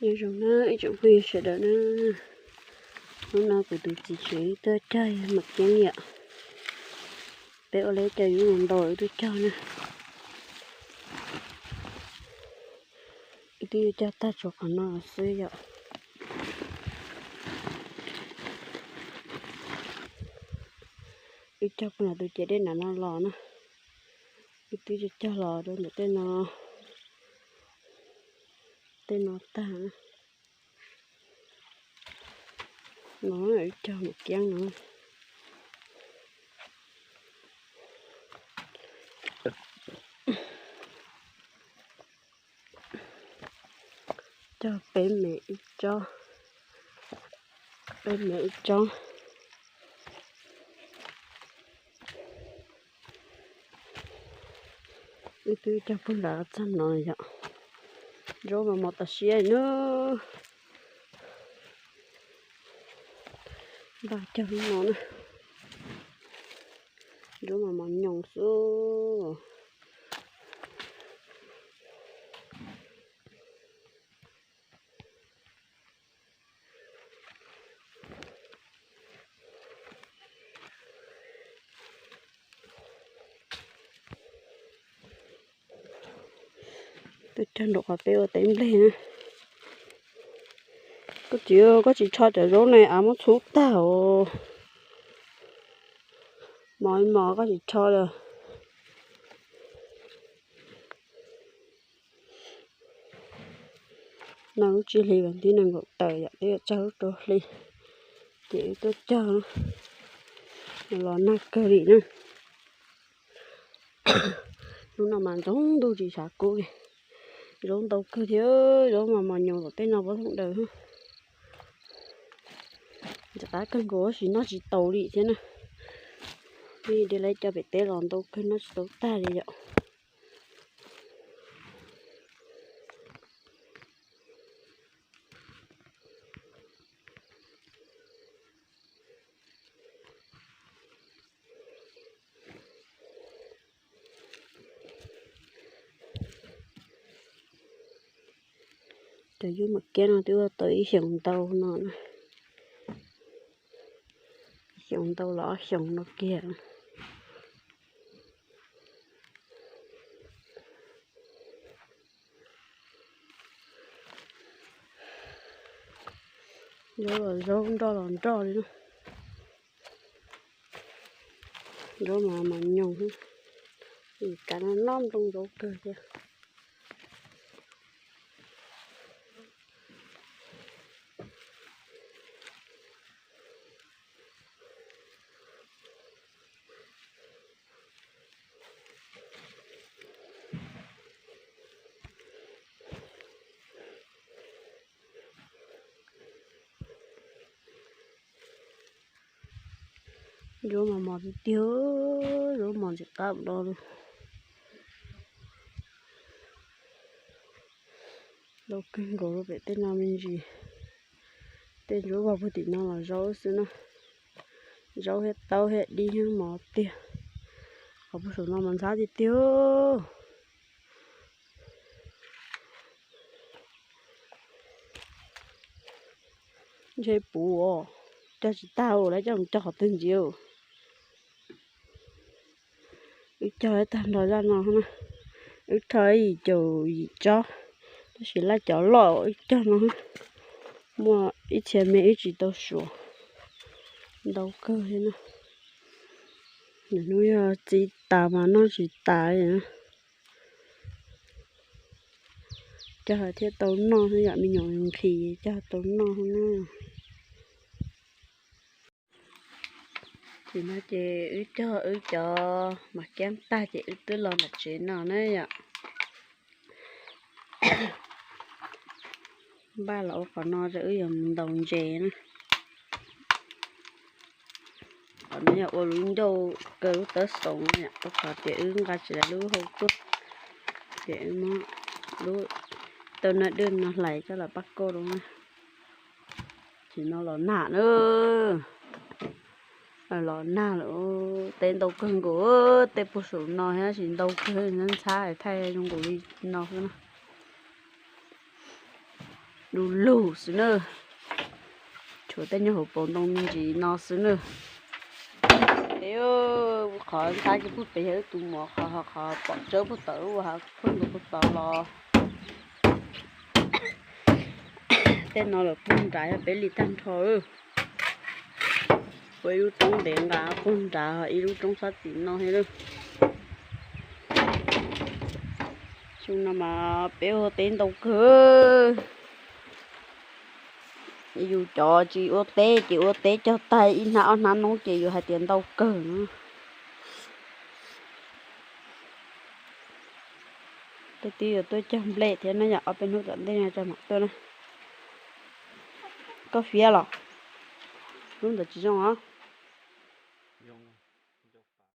Nyob zoo na ib tsoom phooj ywg sawv daws na, hnub no kuv tus txiv tsev tuaj cog mam kiab yom. Peb ua lawv cov yub ntau ntau wb tuaj cog na. Wb twb yuav cog tag tsuas qhov no xwb yom. Wb cog puag nram tus ciav dej nram no los na. Wb twb cog cog los rau ntawm tej no, tej no tag na. No wb cog mam kiab no. Cog peb mev ib tsob, peb mev ib tsob. Wb twb cog puag nram txog no yom. Zaub mas mos tas siab na. Npaj cog lub no na. Zaub mas mos nyoos xwb. Twb cog nraum qhov peb ua teb nplej na. Koj txiv, koj tsis rho cov zaub ne av muab txhub tag os. Mos mos koj tsis rho li. No lub tsib hlis vas thib nees nkaum tawm yom, twb yuav txog lub rau hli, ces wb tuaj cog, los nag kawg li na. Hnub no mas ntxoov ntuj tsis tshav kub li. Zaub ntau kawg thiab, zaub mas mos nyoos tom tej no puag thooj daws. Ntxim qab kawg nkaus tab sis noj tsis tau li thiab na. Twb de lawv cov pem teb los ntau kawg noj tsis tau tag li yom. Cov yub mam kiab no twb ua tau ib xyoos ntau no na. Ib xyoos ntau los ob xyoos no kiag. Zaub los zaub, nroj los nroj li na. Zaub mas mas nyoos, kav no noj nplooj zaub kawg thiab. Zaub mas mos tiag tiag, zaub mos ntxim qab no li. Ntau kawg nkaus rau pem tej no me ntsis. Tej ntsuab vag puag tim no los zaub xwb na. Zaub thiab taub thiab dib thiab mos tiag. Qhov puag saum no mas ntxhab tiag tiag. Ntshe puv os, cog tsis tag, lawv coj mus cog qhov twg ntxiv. Wb cog ib tag nrho zaj no na, wb rho ib yim caum yim tsob, tab sis laj cov loj wb cog no, muaj ib txhia me wb tsis tau suav, ntau kawg thiab na. Nws hnub yog txiv tas mas noj tsis tas li na. Cog thiaj tau noj xwb yom, me nyuam nqhis cog tau noj xwb na. Tim no ces wb cog wb cov mas kiab tag ces wb twb los nram tsev no na yom. Npaj los ua qhov no rau wb yuav mus ntaus ntses na. Qhov no yog ua lub ncauj kaw lub tawb xoom, rau qhov tias wb nqa tsis tau lub hau tuaj, ces wb muab lub tawb na dwj no hlais coj los pab kauj rau na. Tim no los nag na, los nag lawm, teb ntau kawg nkaus, tej puag saum no thiab tab sis ntau kawg, ntxhab thaij zoo nkaus li no xwb na. Du lug xwb na. Tshuav tej nyuag hauv paus ntoo me ntsis no xwb na. Peb qhov ntxhab ces pug pem yog wb tus muam, qhov qhov pom tsawb pug tawm ua ha pug nkaus pug tod los. Tej no lawm pug nrad yog peb li tag nrho. Ua ib lub roob ntev nqa pug nrad, ib lub roob sab tim no thiab lawm. Xyoo no mas peb ua teb ntau kawg. Yus cov tsis ua teb ces ua teb cog tag ib hnab ob hnab noob ces yus hais tias ntau kawg no. Tej twb yuav tuaj cog nplej thiab na yom, ob peb hnub tom ntej no tso mam tuaj na. Koj fiab los? Lub ntawd tsis zoo os.